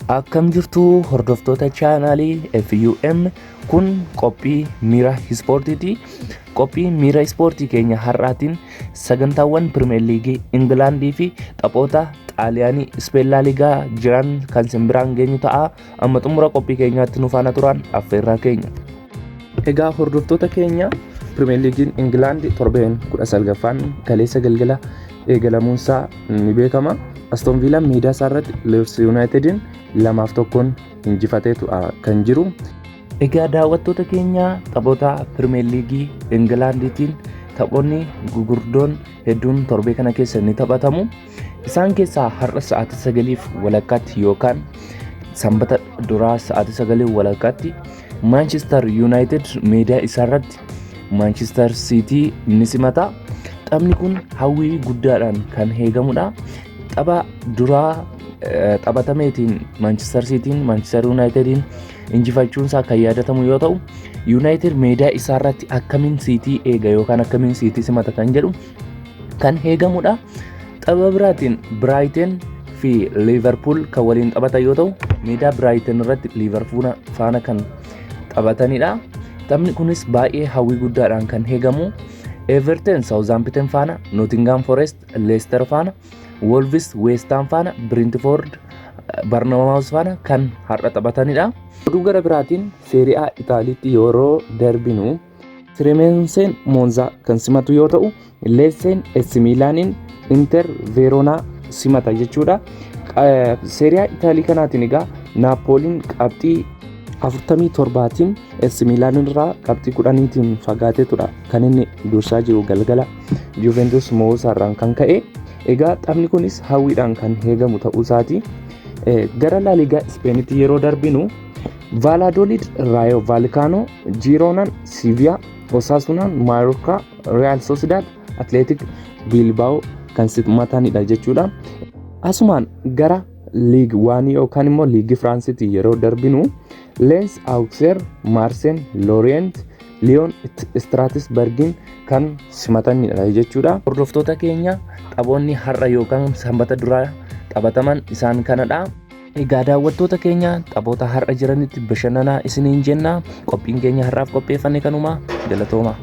Akkam jirtu hordoftoota chaanaalii FUM? Kun qophii miira ispoortiiti. Qophii miira ispoortii keenya har'aatiin sagantaawwan Pirimeer Liigii Ingilaandii fi taphoota Xaaliyaanii Ispeen Laaligaa jiran kan isin biraan geenyu ta'a. Amma xumura qophii keenyaatti nu faana turan affeerraa keenya. Egaa hordoftoota keenya, Pirimeer Liigiin Ingilaand torbeen 19ffaan kaleessa galgala eegalamuunsaa ni beekama. Aston Viilaan meedaa isaa irratti Leeds Yuunaayitediin 2-1n injifateetu kan jiru. Egaa daawwattoota keenya, taphoota Pirimeer Liigii Ingilaandiitiin taphoonni gugurdoon hedduun torbee kana keessa ni taphatamu. Isaan keessaa har'a sa'aatii 9:30tti yookaan sanbata duraa sa'aatii 9:30tti Manchester United meedaa isaarratti Manchester City ni simata. Taphni kun hawwii guddaadhaan kan eegamudha. Tapha duraa taphatameetiin Manchester Cityin Manchester Unitediin injifachuunsaa kan yaadatamu yoo ta'u, United meedaa isaarratti akkamiin City eega yookaan akkamiin City simata kan jedhu kan eegamudha. Tapha biraatiin Brighton fi Liverpool kan waliin taphatan yoo ta'u, meedaa Brighton irratti Liverpool faana kan taphatanidha. Taphni kunis baay'ee hawwii guddaadhaan kan eegamu. Everton Southampton faana, Nottingham Forest Leicester faana, Wolves West Ham faana, Brentford Bournemouth faana kan har'a taphatanidha. Oduu gara biraatiin Serie A Itaaliitti yeroo darbinu, Cremonesen Monza kan simatu yoo ta'u, Leccen AC Milaaniin, Inter Verona simata jechuudha. Serie A Itaalii kanaatiin egaa Naapooliin qabxii 47tiin AC Milaan irraa qabxii 10tiin fagaateetudha kan inni dursaa jiru, galgala Juventus mo'uusaarraan kan ka'e. Egaa taphni kunis hawwiidhaan kan eegamu ta'uu isaati. Gara Laaligaa Ispeenitti yeroo darbinu, Valladolid Rayo Vallecano, Giroonaan Sevilla, Osasunaan Mallorca, Real Sociedad Athletic Bilbao kan simatanidha jechuudha. Asumaan gara Ligue 1 yookaan immoo Liigii Firaansiitti yeroo darbinu, Lens Auxerre, Marseille Lorient, Lyon Strasbourgin kan simatanidha jechuudha. Hordoftoota keenya, taphoonni har'a yookaan sanbata duraa taphataman isaan kanadha. Egaa daawwattoota keenya, taphoota har'a jiranitti bashannanaa isiniin jenna. Qophiin keenya har'aaf qopheeffanne kanuma. Galatooma.